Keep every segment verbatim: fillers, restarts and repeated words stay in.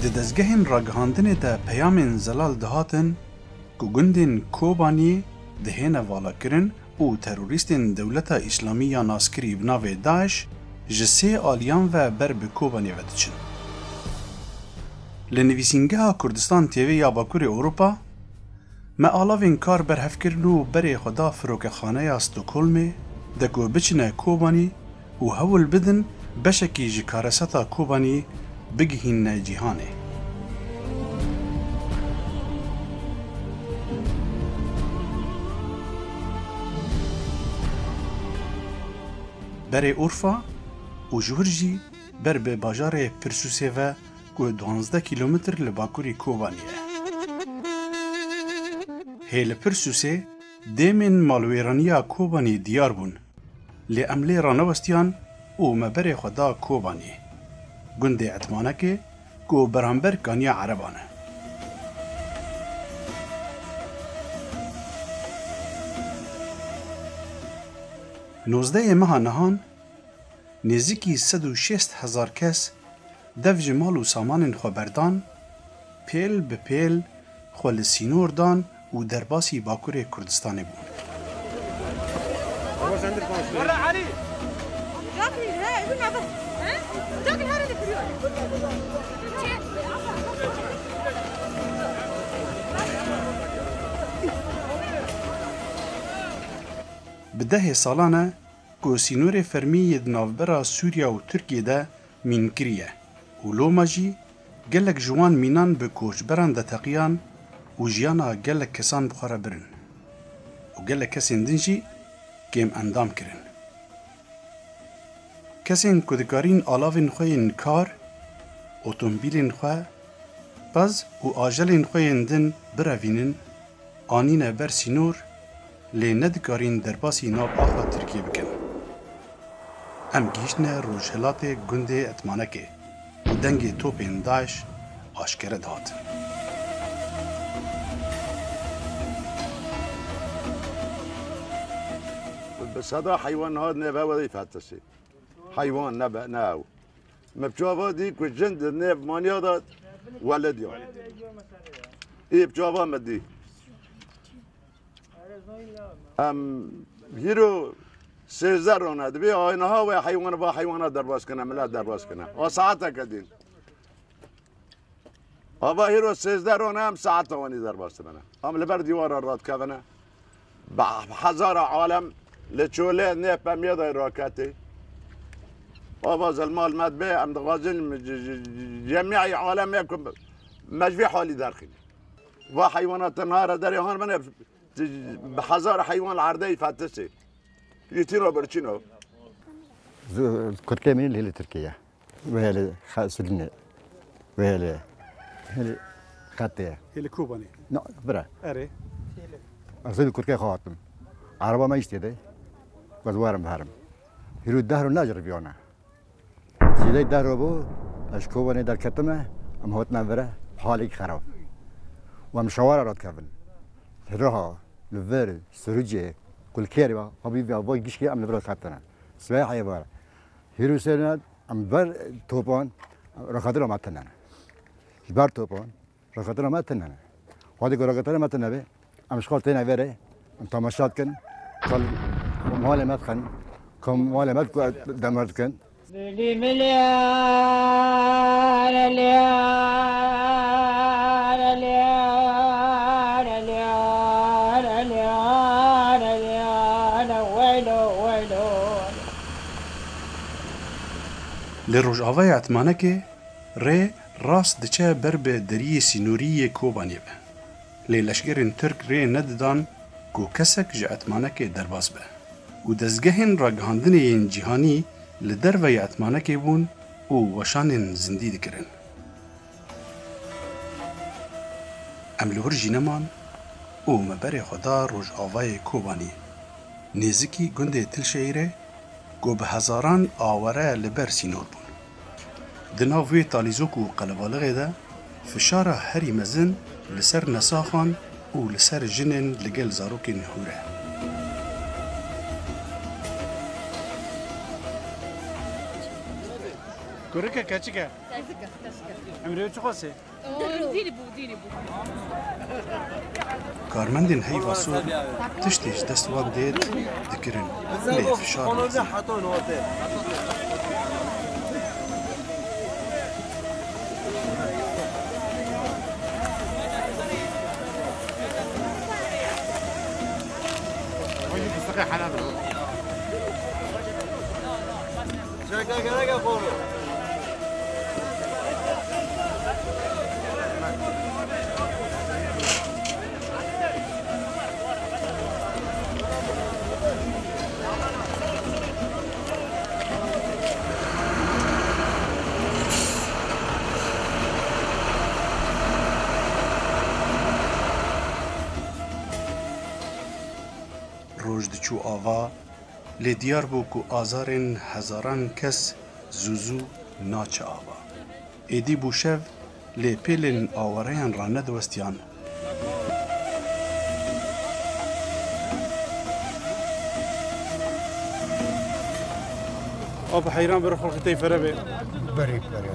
Di dezgehên ragihandinê de peyamên zelal dihatin ku gundên Kobaniyê dihêne valakirin û terorîstên Dewleta Îslamî ya naskirî bi navê DAIŞ ji sê aliyan ve ber bi Kobaniyê ve diçin. Li nivîsîngeha Kurdistan T V ya Bakurê Ewropa, me alavên kar berhev kirin û berê xwe da firokexaneya Stockholmê de ku biçine Kobanî û hewl bidin beşekî ji kareseta Kobanî bigihînne cîhanê. Berê Urfa û ji wir jî ber bi bajarê Pirsûsê ve ku duwazdeh kîlometr li bakurî Kobanî ye. Hê li Pirsûsê dêmên malwêraniya Kobanî diyar bûn, lê em lê ranewestiyan û me berê xwe da Kobanî, gundê Etmanekê ku beramber Kaniya Ereban e. Nozdehê meha nihan nêzîkî sed û şêst hezar kes dev ji mal û samanên xwe berdan, pêl bi pêl xwe li sînor dan û derbasî Bakurê Kurdistanê bûn. Bi dehê salan e ku sînorê fermî yê di navbera Sûriya û Tirkiyê de mînkirî ye û loma jî gelek ji wan mînan bi koçberan de teqiyan û jiyana gelek kesan bi xwe re birin û gelek kesên din jî kêm endam kirin. Kesên ku dikarîn alavên xwe yên kar, otomobîlên xwe, pez û ajelên xwe yên din birevînin, anîne ber sînor, lê nedikarîn derbasî nav axa Tirkiyê bikin. Em gihîştine rojhilatê gundê Etmanekê û dengê topên DAIŞ aşkere dihatin. Bi seda heywan hat nêve werî fetisî. Heywan nebe, ne ew. Me bi çava dî ku jin di nêv maniya de welediya. Ê bi çava me dî. Em hîro sêzdeh rone, divê aynaha wê heywan, va heywana derbas kine, milet derbas kine. A saeteke dîn. Ava hîro sêzdeh rone em saeta wanî derbas dibine. Em li ber dîwara radikevine. Bi hezara alem li çolê nê pemiyê de raketê. Ava zelmal me dibê em dixwazin ji, ji, ji cemî alemê ku me ji vî halî derxîne. Va heywana tenha re derê han bine, bi hezara heywan li erdeyî fetisê. Yê tîna birçîna. Kurkê min li Tirkiye. Wê li Silînê. Wê li, li Xetê. Hê li Kobanê. No, bira. Erê. Ez li Kurkê xwe hatim. Araba me îştê de. Ez warim biherim. Hîro deh ro ne ji riviyana. Zêdeyî deh ro bû, ez ji Kobanê derketime, em hatine vire, halekî xerab. Û em şewara radikevin. Li Riha, li vir, Sirûcê, Kulkerê, havî vê ava gişkê em li vir radiketine. Sibehê heyê var. Hîrûsêne em ber topan, raketira me tine. Ji ber topan, raketira me tine. Xwedê ku raketira me tine be, em ji xwe têne verê, em temaşa dikin, kal malê me dixin, kom malê me ku demir dikin. Li rojavaya Etmanekê rê rast diçe ber bi deriyê sînorî yê Kobanê ve. Lê leşkerên Tirk rê nedidan ku kesek ji Etmanekê derbas be û dezgehên ragihandinê yên cîhanî li derveyî Etmanekê bûn û weşanên zindî dikirin. Em li wir jî neman û me berê xwe da rojavayê Kobanî, nêzikî gundê Tilşehîrê ku bi hezaran aware li ber sînor bûn. Di nav wê talîzok û qelebalixê de fişara herî mezin li ser nesaxan û li ser jinên li gel zarokên hûr e. Kurike keçike. Emrê çi xwesê? Dînî bû, dînî bû. Karmendên heyva sor tiştê ji dest wan dêt dikirin. Lê fişar mezin. Roj diçû ava, lê diyar bû ku azarên hezaran kes zû zû naçe ava. Êdî bû şev, lê pêlên awareyan ranediwestiyan. Ava heyran bero xelqî tey fere be. Berî fere.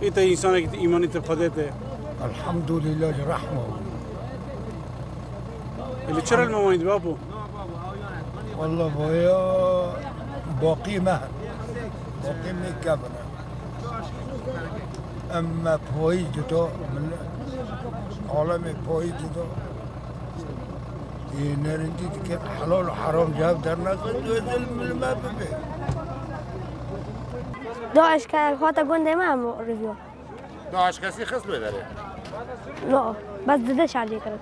Î te însanekî îmanî te Xwedê te. Elhamdulillah, li rehma. Li çira li mewanî dibe apo? Wallah vaya baqî me. Baqî me kevine. Em me payî dida, min alemê payî dida. Ê nerindî dike helal û heram cev dernexin, duyê dil min me bibe. Daeş ke hate gundê me em riviyo. Daeş kesî xist wê derê? No, bes dide şercê kirin.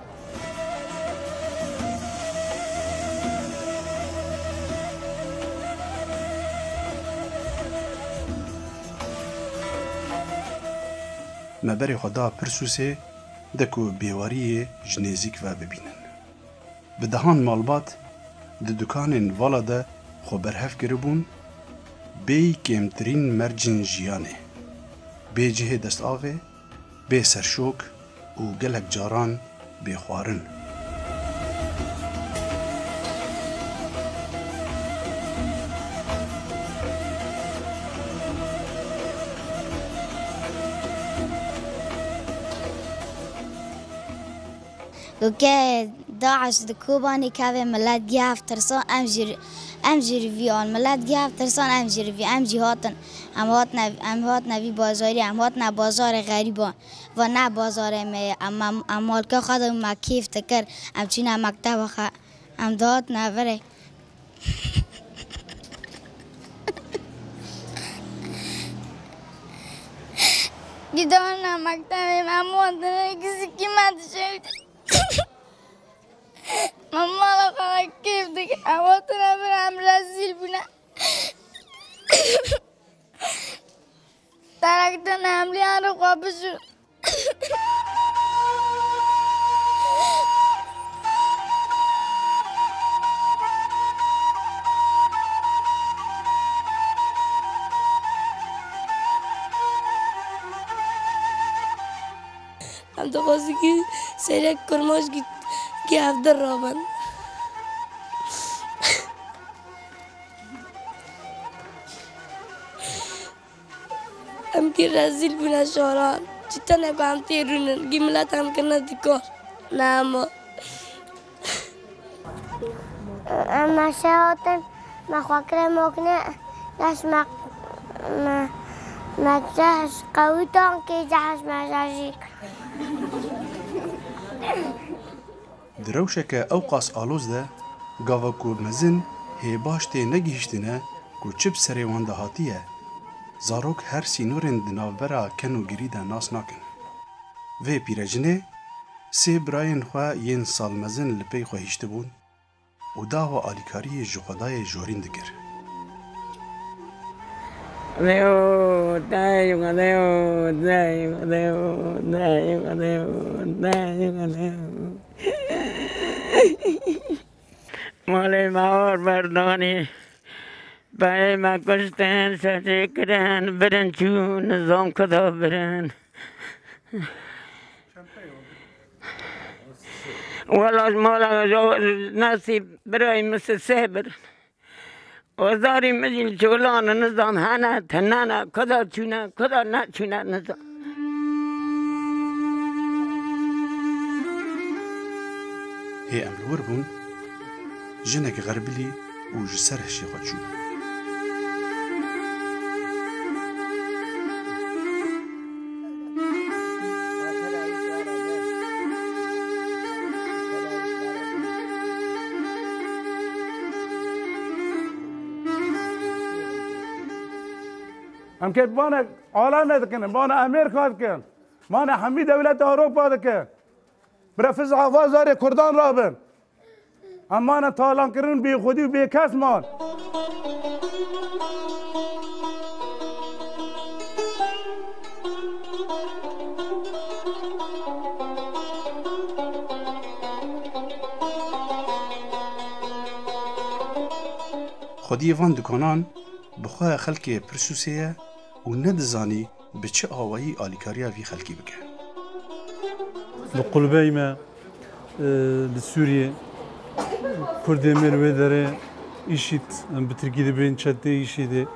Me berê xwe da Pirsûsê de ku bêwariyê ji nêzîk ve bibînin. Bi dehan malbat di dukanên vala de xwe berhev kiribûn, bêyî kêmtirîn mercên jiyanê, bê cihê destavê, bê serşok û gelek caran bê xwarin. Goke Daeş di Kobanê kevê, milet gihev tirsan, em jî, em jî riviyan. Milet gihev tirsan, em jî riviyan. Em jî hatin. Em hatine, em hatine vî bazarî, em hatine bazarê xerîban. Va ne bazarê me ye. Em, em, em malke xwe de me kêf dikir. Em çûne mekteba xwe. Em dihatine virê. Gidana mektebê, me mordine gizikî me dişewite. Me mala xwe kêf dike. Em hatine vir, em rezîl bûne. Terektin em liyan xwe bijû. Em dixwazin ki serek kurmancî ki hevdir rabin. Em kî rezîl bûne şaran. Çi tene ku em tê rûnin, gî milet em kirine dikar. Ne ema. Em meşe hatin, me xwe kire mokne, geş me, me, me cehş qewî tankê cehş me jejî. Di rewşeke ewqas aloz de, gava ku mezin hê baş tê negihîştine ku çi bi serê wan de hatiye, zarok her sînorên di navbera ken û girî de nas nakin. Vê pîrecinê sê birayên xwe yên salmezin li pey xwe hiştibûn û dawa alîkariyê ji Xwedayê jorîn dikir. Deo, deo, deo, deo, deo, deo, deo, deo, deo. Malê me or berdanî. Bayê me kuştin, şehcê kirin, birin çû, nizam kuda birin. Wela ji mala jo nasîb birayê min sisê birin. Ozarî min jî li çolan nizan hene, tenene, kuda çûne, kuda neçûne nizan. Hê em li wir bûn, jinek xerbilî û ji ser hişê xwe çû. Em kê bane aleme dikin, bane Amerîka dikin, bane hemî dewleta Ewropa dikin. Bira fiz'a va zarê Kurdan rabin. Em mane talankirin bêxwedî û bêkes man. Xwediyê van dikanan bi xwe xelkê Pirsûsê ye û nedizanî bi çi awayî alîkariya vî xelkî bike. Li qulbeyê me, e, li Sûriyê, Kurdê me li wê derê, îşîd, em bi tirkî dibên çetê îşîdê.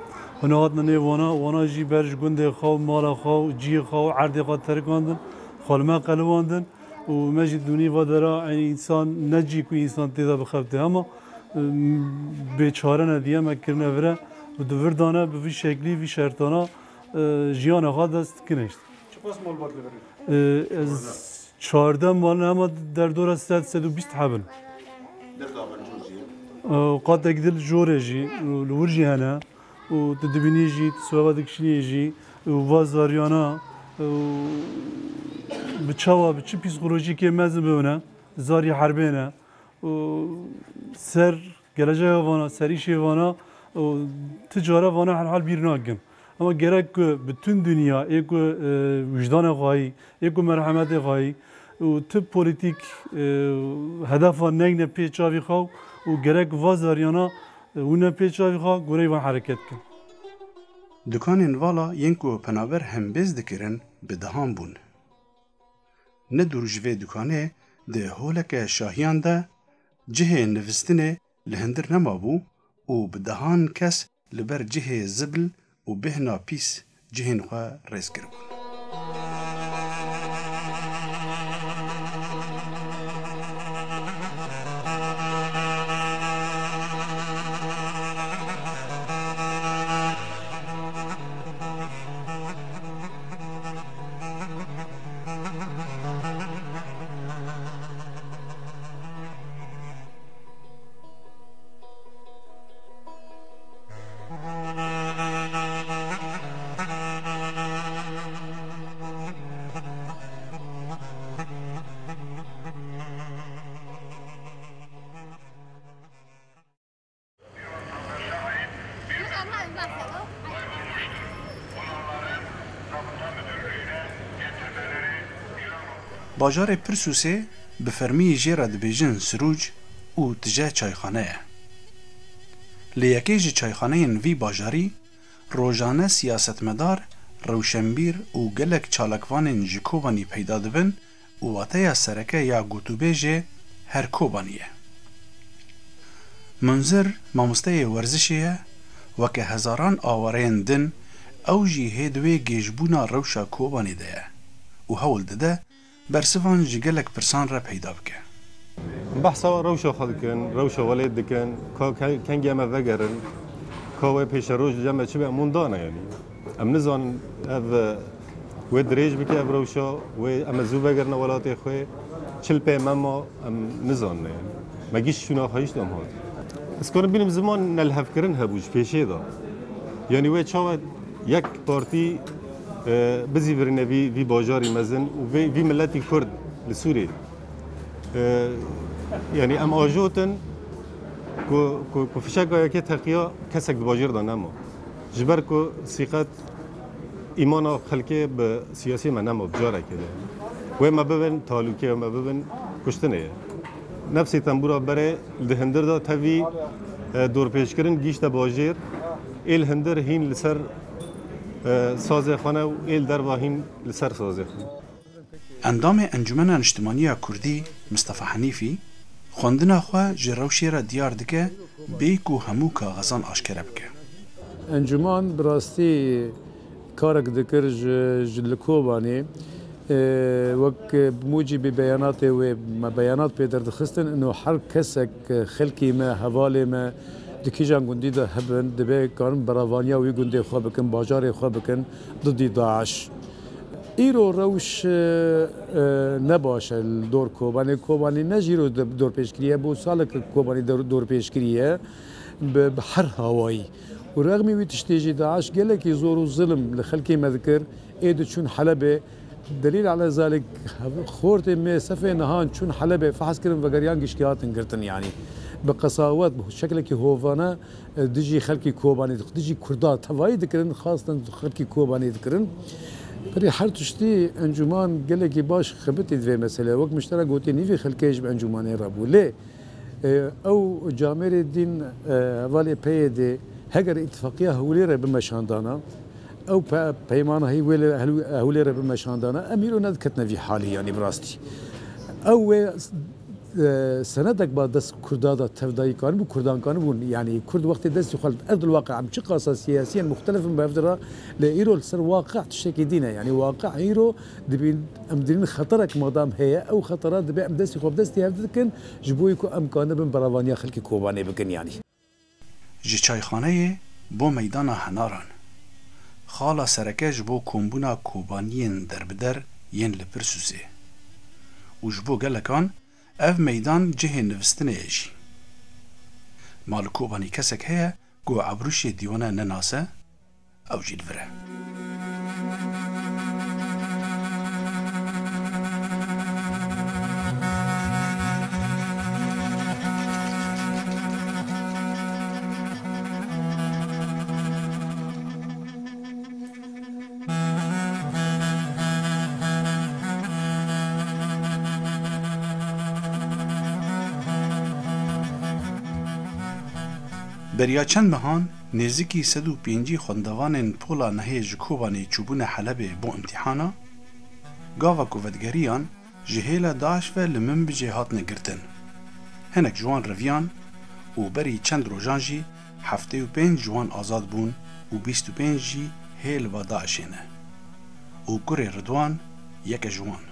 Hûn hatine nê wana, wana jî ber ji gundê xwe û mala xwe û cihê xwe û erdê xwe terikandin, xwe li me qeliwandin û me jî dûnî va dera, eynî însan ne cî ku însan tê de bixebitê. Hema, e, bêçare ne diye me kirine vire û di vir de ne bi vî şeklî, vî şertana, e, jiyana xwe dest kinişt. Çiqas malbat li vir in? E, ez çardeh mal in, hema derdora sed, sed û bîst heb in. Derd avan jor jî ye? E, qatek dil jorê jî, li wir jî hene. Û tu dibînî jî, tu siweva dikişînî jî, û va zariyana, û bi çawa, bi çi psîkolojîkê mezin bibine, zarî herbê ne. Û ser geleceya vana, ser îşê vana, û ti cara vana herhal bîr nakin. Ama gerek ku bütün dinya ê ku, e, wijdanê xwayî, ê ku merhemetê xwayî û ti polîtîk, e, hedefa neyne pê çavî xwe û gerek va zariyana, e, wine pê çavî xwe goreyê van hereket kin. Dukanên vala yên ku penaber hembêz dikirin bi dehan bûn. Ne dûr ji vê dukanê di holeke şahiyan de cihê nivistinê li hundir nemabû û bi dehan kes li ber cihê zibil û bêhna pîs cihên xwe rêz kiribûn. Bajarê Pirsûsê bi fermî jê re dibêjin Sirûc û tije çayxane ye. Lê yekê ji çayxaneyên vî bajarî rojane siyasetmedar, rewşenbîr û gelek çalakvanên ji Kobanî peyda dibin û wateya sereke ya gotûbêjê her Kobanî ye. Munzir mamosteyê werzişê ye, weke hezaran awareyên din, ew jî hê di wê gêjbûna rewşa Kobanî de ye û hewl dide bersivan ji gelek pirsan re peyda bike. Behsa rewşa xwe dikin, rewşa welêt dikin, ka ke-, kengî em ê vegerin, ka wê pêşeroj li cem me çi be, em hûn dane, yanî. Em nizanin ev, e, wê dirêj bike ev rewşa, wê em ê zû vegerine welatê xwe, çi li pê me ma, em nizanin, yanî. Me gîş şûna xwe hîşt em hat. Ez karim bînim ziman nelhevkirin hebû ji pêşê de. Yanî wê çawa yek partî, e, bizîvirîne vî, vî bajarî mezin û vê, vî miletî Kurd li Sûriyê. E, yanî em ajotin ku, ku, ku fişeka yekê teqiya kesek di bajêr de nema. Ji ber ku sîqet îmana xelkê bi siyasî me nema bi carekê de. Wê me bibin talûkê, wê me bibin kuştinê ye. Nefsê tembûra berê di hundir de tevî, e, dorpêçkirin gihîşte bajêr, ê li hundir hîn li ser, e, sazê xwe ne û ê li derva hîn li ser sazê xwe ne. Endamê Encûmena Niştimanî ya Kurdî Mistefa Henîfî xwendina xwe ji rewşê re diyar dike bê ku hemû kaxezan aşkere bike. Encûman bi rastî karek dikir ji, ji li Kobanê. E, wek bi mûcîbî beyanatê wê me beyanat pê derdixistin, ino her kesek, e, xelkê me, hevalê me di kîjan gundî de hebin, dibe karin beravaniya wî gundê xwe bikin, bajarê xwe bikin didî DAIŞ. Îro rewş, e, e, ne baş e li dor Kobanê. Kobanê ne jî îro de-, dorpêşkirî ye, bo salek Kobanê dor-, dorpêşkirî ye bi, bi her hawayî. Û rexmî wî tiştê jî DAIŞ gelekî zor û zilm li xelkê me dikir, ê diçûn Helebê. Delîl ele zalik, xortê me sefê nihan çûn Helebê, fehs kirin, vegeriyan gişkî hatin girtin, yanî bi qesawet, bi şeklekî hovane, e, dijî xelkî Kobanê, dijî Kurda tevayî dikirin, xastin xelkî Kobanê dikirin. Berî her tiştî encûman gelekî baş xebitî di vê meselê. Wek min ji te re gotî, nîvî xelkê ji bi encûmanê re bû. Lê, e, ew camêrê din, e, hevalê P Y D'ê heger îtifaqiya Hewlêr re bimeşandana, ew pe-, peymana hî wê lê Hewlê-, Hewlêr re bimeşandana, em îro nediketine vî halî, yanî bi rastî. Ew wê e, senedek ba dest Kurda da tevdayî kanibû, Kurdan kanibûn. Yanî Kurd wextê destî xwe li erdil waqi em çiqasa siyasiyen muxtelif in bi hev de re, lê îro li ser waqi tiştekî dî ne. Yanî waqi îro dibîn, em dibînin xeterek madam heye, ew xetera dibe em destî xwe bi destî hev dikin, ji bo ku em kanibin beravaniya xelkê Kobanê bikin yanî. Ji çayxaneyê bo meydana Henaran. Xala sereke ji bo kombûna Kobaniyên derbider yên li Pirsûsê. Û ji bo gelekan ev meydan cihê nivistinê ye jî. Ma li Kobanî kesek heye ku ebrûşê dîwane nenase? Ew jî li vir e. Beriya çend mehan nêzikî sed û pêncî xwendevanên Pola Nehê ji Kobanê çûbûne Helebê bo îmtîhana. Gava ku vedigeriyan, ji hêla DAIŞ ve li Minbicê hatine girtin. Hinek ji wan reviyan û berî çend rojan jî heftê û pênc ji wan azad bûn û bîst û pênc jî hê li ba DAIŞê ne. Û kurê Ridwan yeke ji wan.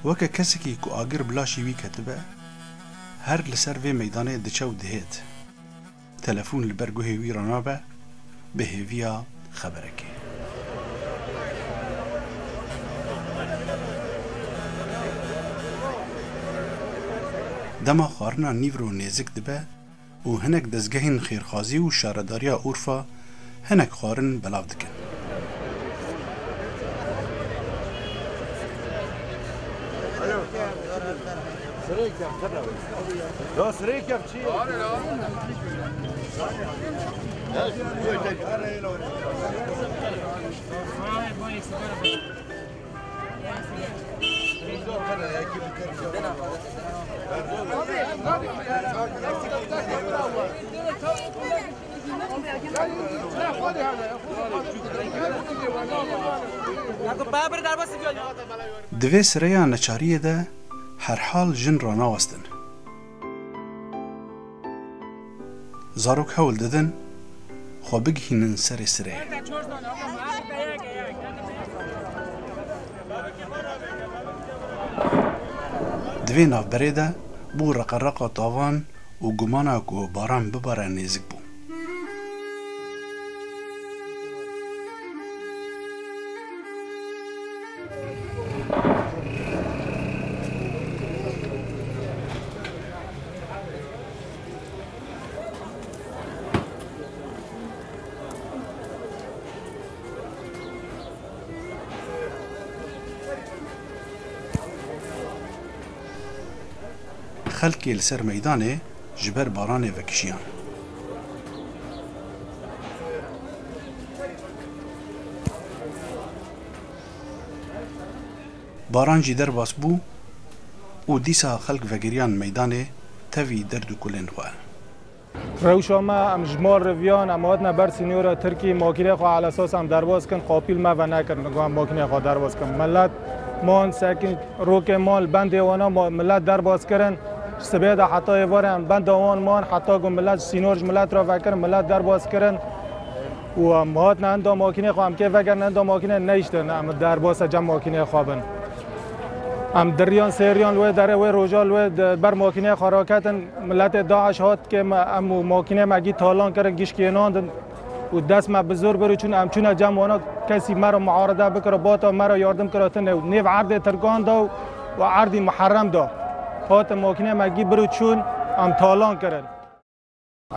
Weke kesekî ku agir bi laşê wî ketibe, her li ser vê meydanê diçe û dihêt. Telefon li ber guhê wî re nabe, bi hêviya xeberekê. Dema xwarina nîvro nêzik dibe û hinek dezgehên xêrxwazî û şaredariya Urfa hinek xwarin belav dikin. Ya sirê kevçî. Di vê sireya neçariyê de herhal jin ranawestin. Zarok hewl didin xwe bigihînin serê sirê. Di vê navberê de bû reqereqa tavan û gumana ku baran bibare nêzik bû. Xelkê li ser meydanê ji ber baranê vekişiyan. Baran jî derbas bû û dîsa xelk vegeriyan meydanê tevî derd û kulên xwe. Rewşa me, em ji mal reviyan, em hatine ber sînora Tirkî, makînê xwe elesas em derbas kin, qapîl me venekirin, li gor em makînê xwe derbas kin. Milet man sekin, rokê man li bendê wana ma-, milet derbas kirin. Sibê de heta êvarê em benda wan man, heta ku milet sînor ji milet re vekirin, milet derbas kirin û em hatin enda makînê xwe, em kê vegerin enda makînê neyiştin, em derbasa cem makînê xwe bin. Em diriyan sêriyan li wê derê, wê roja li wê di ber makînê xwe raketin, miletê DAIŞ hat kê me, em û makînê me gî talan kirin, gî şikênandin. û dest me bi zor bir û çûn, em çûne cem wana, kesî me re muarede bikira, bata me re yardim kira tune û nêv erdê Tirkan da û erdî Muharrem da. Hatin makînê me gî bir û çûn, em talan kirin.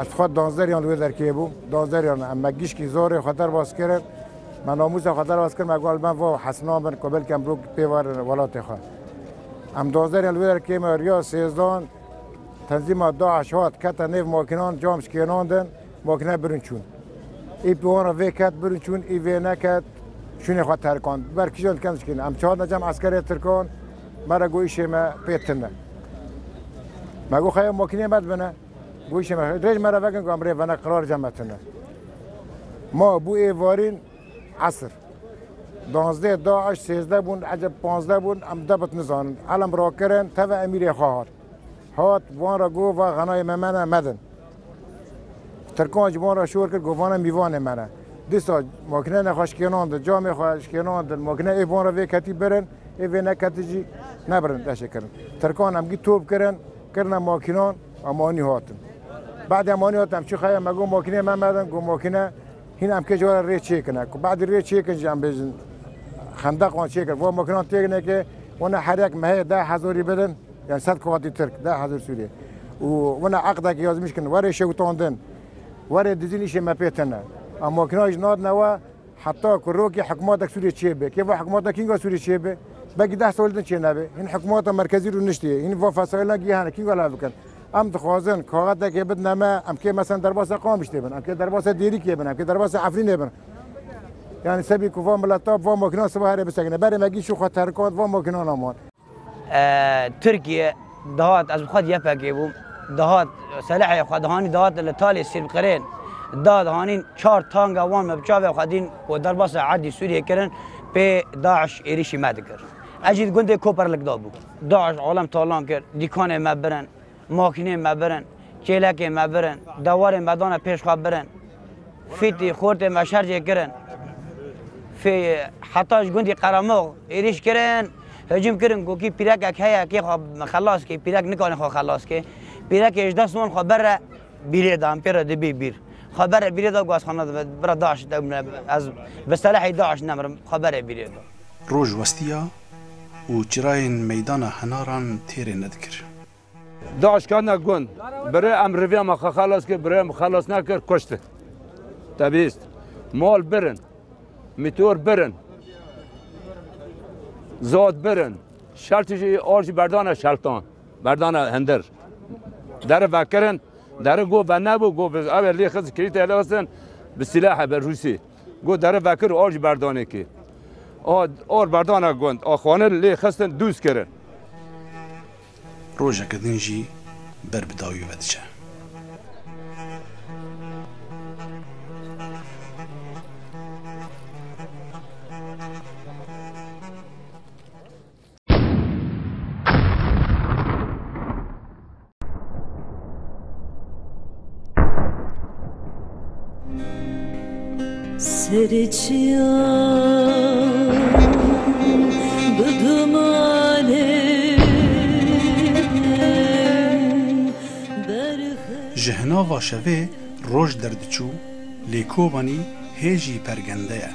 Ez xwe danzderiyan li wê derkê bû. Danzderiyan em me gişkî zorê xwe derbas kirin. Me namûsa xwe derbas kir, me got, "Ben va hesna bin ku belkî em rok pê werin welatê xwe." Em danzderiyan li wê derkê me riya sêzdan, Tenzîma DAIŞ hat, kete nêv makînan, cam şikênandin, makîne birin çûn. Î bi wan re vê ket birin çûn, î vê neket, şûnê xwe terikand. Ber kîjan dikem şikîn. Em çarne cem eskerê Tirkan, me re got, "Îşê me pê tune." Me got, "Xeya makînê me dibine." Got, "Îşê me, rêj me re vekin ku em rê vene, qirar cem me tune." Ma bû êvarîn esir. Danzdeh DAIŞ, sêzdeh bûn, eceb panzdeh bûn, em debit nizanin. Elem rakirin, teve emîrê xwe hat. Hat, van re got, "Va xenayê me mene, medin." Tirkan ji van re şor kir, got, "Vana mîvanê me ne." Dîsa makîneyê xwe şikênandin, camê xwe şikênandin, makîne ê van re vê ketî birin, ê vê neketî jî nebirin, deşê kirin. Tirkan em gî top kirin, kirine makînan, em anî hatin. Badê em anî hatin, em çû xeya me got, "Makîneyê me medin," got, "Makîne hîn em kê ji we re rê çêkine." Ku badî rê çêkin jî em bêjin, xendeq wan çêkir. Va makînan têk neke, wana her yek mehê deh hezarî bidin. Yani sed kuvatî Tirk, deh hezar Sûriyê. Û wina eqdekî yazmîş kirin, werê şewitandin, werê dizîn, îşê me pê tune. Em makîna jî nadine we, heta ku rokê hikûmetek Sûriyê çêbe. Kê va hikûmeta kînga Sûriyê çêbe? Belkî deh sal din çênebe. Hîn hikûmeta merkezî rûniştiye. Hîn va fesailan gî hene. Kînga lê bikin? Em dixwazin kaxetekê bidine me, em kê mesela derbasa Qamişlê bin, em kê derbasa Dêrikê bin, em kê derbasa Efrînê bin. Yani sebî ku va mileta, va makîna siba herê bisekine. Berê me gî çû xwe terikand, va makîna naman. E, Tirkiye dihat, ez bi xwe di YPGê bûm, dihat, selehê xwe dihanî, dihat li Talê Sêrbiqirên, da dihanîn çar tanga wan me bi çavê xwe dîn û derbasa erdî Sûriyê kirin, pê DAIŞ êrîşî me dikir. Ez jî di gundê Koperlik da bûm. DAIŞ alem talan kir, dîkanê me birin, makînê me birin, çêlekê me birin, dewarê me dane pêş xwe birin. Fîtî, xortê me şercê kirin. Fê-, heta ji gundî Qeremox êrîş kirin, hicûm kirin, gokî pîrekek heye, kê xwe xelas kê, pîrek nikane xwe xelas kê. Pîrekê ji dest wan xwe bere bîrê da, em pê re dibê bîr. Xwe bere bîrê da, got, "Ez xwe nadim, bira DAIŞ de, ez bi selehê DAIŞ nemirim, xwe bere bîrê da." Roj westiya û çirayên meydana Henaran têrê nedikir. DAIŞ kene gund. Birê em riviya me xwe xelas kir, birê em xelas nekir, kuştin. Te bîst. Mal birin. Mîtor birin. Zad birin. Şeltî jî, ar jî berdane şeltan. Berdane hindir. Deri vekirin. Deri go ve nebû, go ve, ev ê lê xist, kilîtê lê xistin, bi silahê, bi Rûsî. Go deri vekir, ar jî berdanê kê. A, ar berdane gund, a xanê lê xistin, dûz kirin. Rojeke din jî ber bi dawî ve diçe. Serê çiyan bi dumanê berxe. Ji hinava şevê roj derdiçû, lê Kobanî hê jî pergende ye.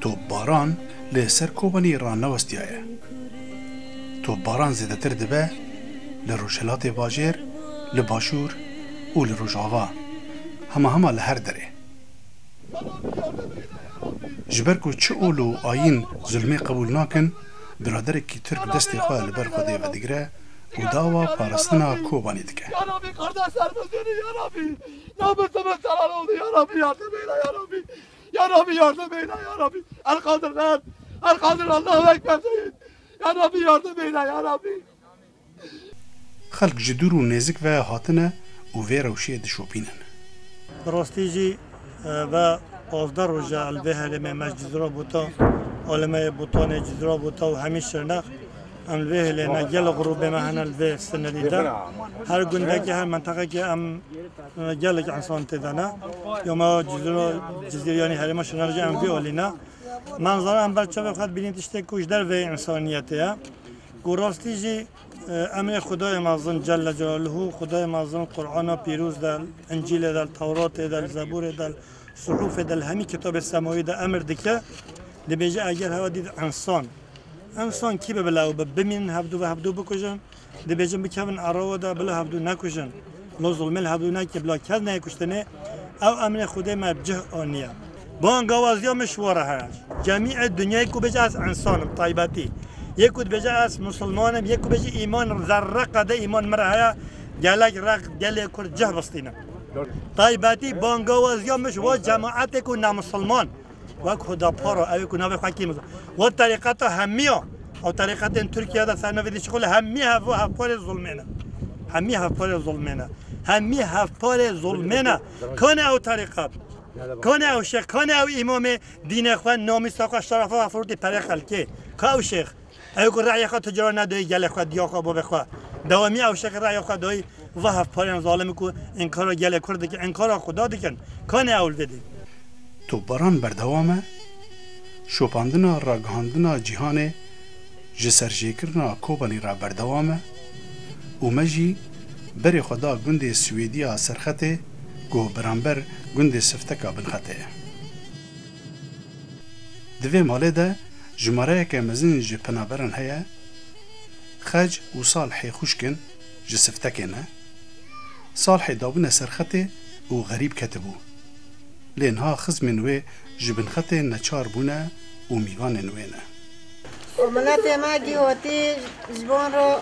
Topbaran li ser Kobanî ranewestiyaye. Topbaran zêdetir dibe li rojhilatê bajêr, li başûr û li rojava, hema hema li her derê. Ji ber ku çi ol û ayîn zulmê qebûl nakin, biraderekî Tirk destê xwe li ber Xwedê vedigire û dawa parastina Kobanî dike. Ya Rabbi, kardeşlerimiz ölüyor ya Rabbi. Namusumuz zarar oldu ya Rabbi, yardım eyle ya Rabbi. Ya Rabbi, yardım eyle ya Rabbi. El Kadir, el, El Kadir, Allahu Ekber deyin. Ya Rabbi, yardım eyle ya Rabbi. Xelk ji dûr û nêzik ve hatine û vê rewşê dişopînin. Bi rastî jî, e, ve pazdeh roj e li vê herêmê me ji Cizîra Bota, alemeyê Botanê, Cizîra Bota û hemî Şirnex Em li vê hêlê ne, gelek grûbê me hene li vê sinirî de. Her gundekê, her menteqekê em, e, gelek însan tê de ne. Ya me Cizîro, Cizîr yanî herêma Şirnexê jî em vî alî ne. Me nizanin em ber çavê xwe dibînin tiştê ku ji derveyê însaniyetê ye. Ku rastî jî, e, emrê Xwedayê mezin Celle Celaluhu, Xwedayê mezin Qur'ana pîroz de, Încîlê de, Tewratê de, Zebûrê de, Suhufê de, li hemî kitabê semawî de emir dike. Dibêje eger hewa dît însan, însan kî be bila ew be, bimînin hevdû ve hevdû bikujin, dibêjin bikevin erewa de bila hevdû nekujin. Bila zulmê li hevdû neke, bila kes neyê kuştinê. Ew emrê Xwedê me bi cih aniye. Bangawaziya min ji we re heye. Cemîê dinyayê ku bêje ez însan im, taybetî. Yê ku dibêje ez misilman im, yê ku bêje îman, zerre qede îman min re heye, gelek rex gelê Kurd cih bistîne. Taybetî bangawaziya min ji we cemaetê ku nemisilman, wek Hudapara, ew ê ku navê xwe kî mizo. Wa terîqeta hemiya, ew terîqetên Tirkiye de ser navê dişixule, hemî hev-, hevparê zulmê ne. Hemî hevparê zulmê ne. Hemî hevparê zulmê ne. Kanê ew terîqet? Kanê ew şêx? Kanê ew îmamê dînê xwe, namîsa xwe, şerefa xwe firûtî perê xelkê? Ka ew şêx? Ew ku rayê xwe tu cara nedoyî gelê xwe, diya xwe, bavê xwe. Dewamî ew şêxê rayê xwe doyî, va hevparên zalimî ku înkara gelê Kurd dikin, înkara Xuda dikin, kanê ew li vê dî? Topbaran berdewam e, şopandina ragihandina cîhanê ji serjêkirina Kobanî re berdewam e û me jî berê xwe da gundê Swêdiya Serxetê ku beramber gundê Sifteka Binxetê ye. Di vê malê de jimareyeke mezin ji penaberan heye. Xec û Salihê xwişk in, ji Siftekê ne. Salihê dabûne Serxetê û xerîb ketibû. Lê niha xizmên wê ji Binxetê neçar bûne û mîvanên wê ne. Û miletê me gî hatî ji van re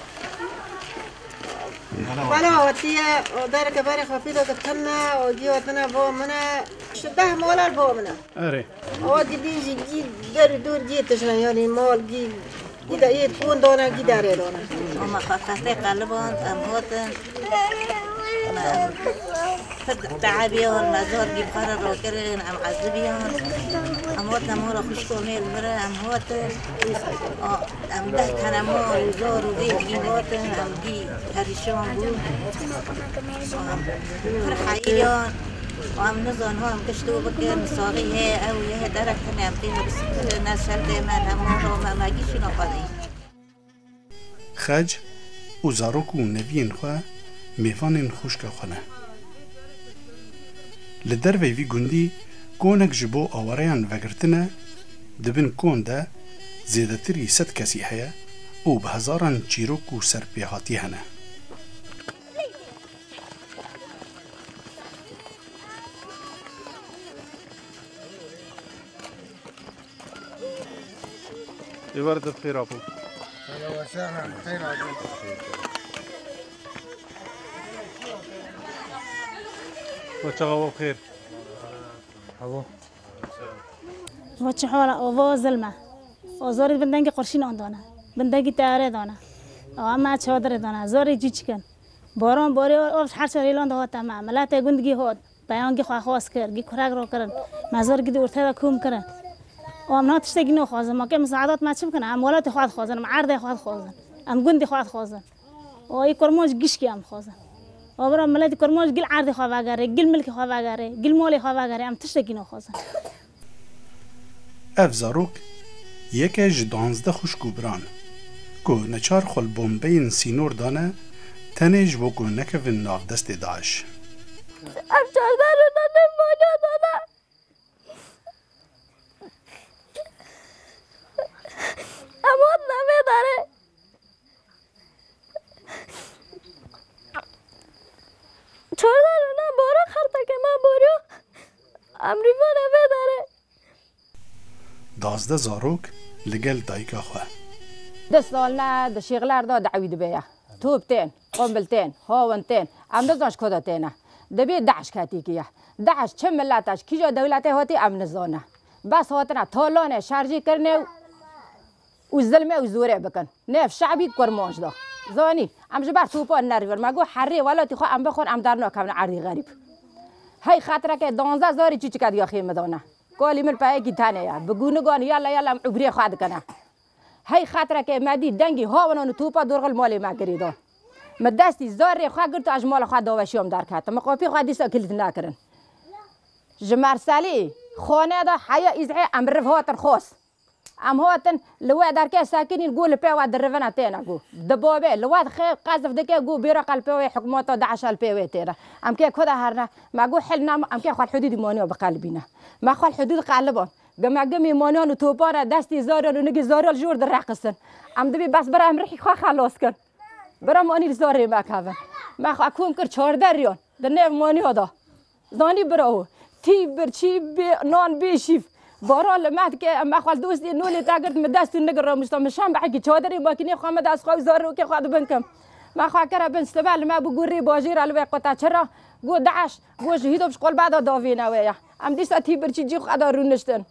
bela hatiye, û dereke berê xwe pî de ke tune, û gî hatine bo min e. Ji deh molar bo min e. Erê. Awa gidî jî gî der û dûr gî tişne, yanî mal gî, gî de yê kon dane, gî derê dane. Ama xwe xestê qeliband, em hatin. Me pir teebiyan, me zor gî xwe re rakirin, em ezibiyan. Em hatin, em hora xwişko mêl vir e, em hatin. A, em deh tene mal û zor û vê gî hatin, em gî perîşan bûn. Pir heyiyan. Em nizan ha em tişt û bikin, saxî heye, ew yê derek tune em têne bisikirin, ne şeldê me, ne mala me, me gî şîna xwe deyî. Xec û zarok û neviyên xwe mêvanên xwişka xwe ne. Li derveyî vî gundî konek ji bo awareyan vegirtine, di bin kon de zêdetirî sed kesî heye û bi hezaran çîrok û serpêhatî hene. Êvar de bi xêr apo. Ahlan we sehlan, bi xêr hatin. We çaxa we bi xêr. Avo. Vo çi hol e, vo zilm e. O zorî bin dengê qurşîn ondone. Bin dengî teyarê done. O ama çadirê done. Zorî cî çikin. Boron borî o, o her çar îlan de hot ama. Miletê gund gî hot. Peyangî xwe xwaz kir, gî kurek ro kirin. Me zor gî di ortê de kom kirin. O em niha tiştekî nexwazin. Ma ke misaedat me çi bikin? Em welatê xwe dixwazin, em erdê xwe dixwazin. Em gundê xwe dixwazin. O ê Kurmanc gişkî em dixwazin. O bira miletî Kurmanc gil erdê xwe vegerê, gil milkê xwe vegerê, gil malê xwe vegerê, em tiştekî nexwazin. Ev zarok yek e ji duwazdeh xwişk û biran ku neçar xwe li bombeyên sînor dane tenê ji bo ku nekevin nav destê DAIŞ. Ev çardeh rûna ne mala dane. Em hatine vê derê. Çardeh rûna bora xerteke me boriyo. Em rîvane vê derê. Duwazdeh zarok li gel dayika xwe. Du sal ne di şêxler de dawî dibe ye. Top tên, qombil tên, hawin tên. Em nizan ji ku de têne. Dibê DAIŞ ketîkiye. DAIŞ çi milet e, ji kîja dewletê hatî em nizane. Bes hatine talanê şerjî kirine û, û zilmê û zorê bikin. Nêv şebî Kurmanc da. Zanî, em ji ber topan nerîvir. Me got herrê welatî xwe em bixwin, em dernakevin erdî xerîb. Hey xetireke danzdeh zarî çîçike diya xê min dane. Kalî min peyekî tenê ye. Bi gûnigan yalla yalla em ubrê xwe dikine. Hey xetreke me dî dengî hawinan û topa dorxil malê me girê da. Min destî zarê xwe girt, ez ji mala xwe daweşiyam derketim. Min qapî xwe dîsa kilit nekirin. Ji Merselî xane de heya îzhê em riv hatin xwest. Em hatin li we derke sekinîn, got li pê we dirivine têne got. Di babê li we dixe qezif dike got bêra qelpê wê hikûmeta DAIŞ li pê wê têne. Em kê ku de herne? Me got hil nam, em kê xwe hudûdî maniya biqelibîne. Me xwe hudûd qeliban. Gima gimî maniyan û topan e, destî zariyan û nigî zariyan li jor direqisin. Em dibî bes bira em rihî xwe xelas kin. Bira manî li zarê me kevin. Me xwe kom kir çardeh riyan. Di nêv maniya da. Zanî bira û. Tî bir çî bê nan bê şîv. Baran li me dike, em me xwe li dostê nolê te girt, min dest û nigir ramişta. Min şem behekî çadirê makînê xwe me de ez xwe û zarokê xwe di bin kim. Me xwe kire bin sibe li me bû got rê bajêra li wê qota çira. Got DAIŞ, got ji hîdop ji qolba da davêne wê ya. Em dîsa tî birçî cî xwe da rûniştin.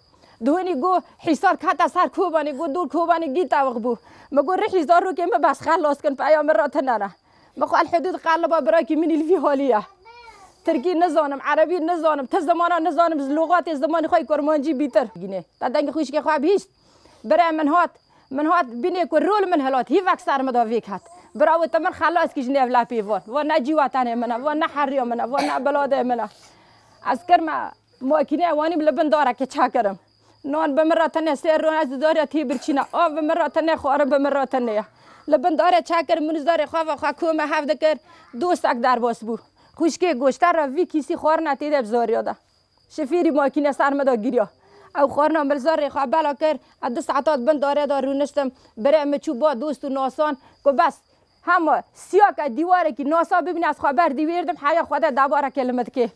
Duhunî got hîsar kete ser Kobanê, got dor Kobanê gî tewix bû. Min got rihî zarokê min bes xelas kin, peya min re tine ne. Min xwe el hudûd qeliba birakî min î li vî halî ye. Tirkî nizanim, erebî nizanim, ti zimana nizanim, ji loxatê zimanê xwe yê kurmancî bîtir. Gînê. Te dengê xwişkê xwe bihîst. Bire min hat, min hat binê ku rol min hilat, hîvek ser min da vêk hat. Bira wê te min xelas kî ji nêv lepê van. Van ne cî wetenê min e, van ne heriya min e, van ne biladê min e. Ez kirme makîne wanîm li bin darekê çakirim. Nan bi min re tenê sê ron ez dariya tê birçîna. Av bi min re tenê, xwarin bi min re tenê ya. Li bin darê çakirim, min zarê xwe ve xwe kome hev dikir. Dostek derbas bû. Xwişkê goşter re vî kîsî xwarina tê de bi zariya de. Şifîrî makîne ser me de giriya. Ew xwarina min zarê xwe bela kir. Ez du saeta di bin darê de rûniştim. Birê min çû ba dost û nasan. Ku bes, hema siyake dîwarekî nasa bibîne, ez xwe ber dîwêr dim, heya xwe de debarekê li min dikê.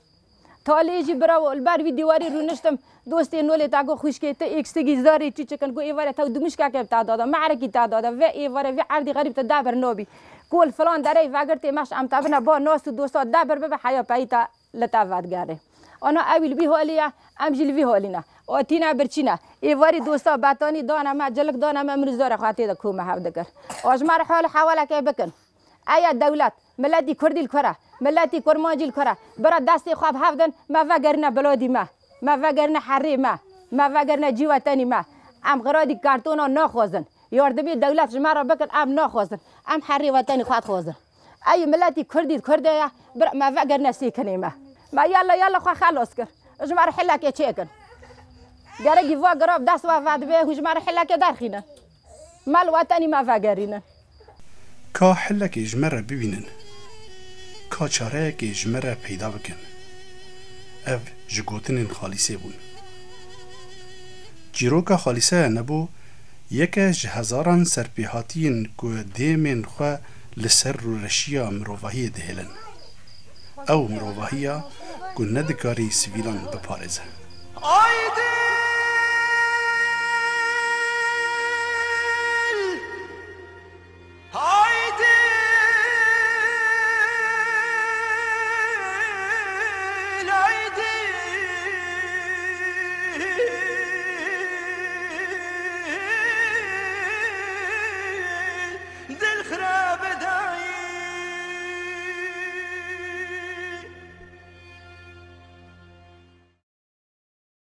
Talê jî bira li ber vî dîwarî rûniştim. Dostê nolê te got xwişkê tu êkstigî zarê çi çikin, got êvarê tew dimuşkeke bi te dada, me'rekî te dada, vê êvarê vî erdî xerîb tu deber nobî. Kol filan derey vegirtê meş em te bine ba nas û dosta deber bibe heya peyî te li te vedigerê. Ana ewî li vî holî ye, em jî li vî holî ne. Otîne birçîne. Êvarî dosta betanî dane me, cilik dane me, min û zarê xwe tê de kome hev dikir. A ji me re hal û hewalekê bikin. Eya dewlet, miletî kurdî li kure, miletî kurmancî li kure. Bira destê xwe bi hev din, me vegerine biladî me. Me vegerine herê me. Me vegerine cî wetenî me. Em xiradî kartona naxwazin. Yardimê dewlet ji me re bikin, em naxwazin. Em herê wetenî xwe dixwazin. Ey miletî kurdî kurde ye, bir me vegerine sêkinê me. Me yalla yalla xwe xelas kir. Ji me re hilekê çêkin. Gerekî va girav dest we vedibê, hûn ji me re hilekê derxînin. Me li wetenî me vegerînin. Ka hilekê ji me re bibînin. Ka çareyekê ji me re peyda bikin. Ev ji gotinên Xalîsê bûn. Çîroka Xalîseya Nebû yeke ji hezaran serpêhatiyên ku dêmên xwe li ser rûreşiya mirovahiyê dihêlin. Ew mirovahiya ku nedikarî sivîlan biparêze. Aydin!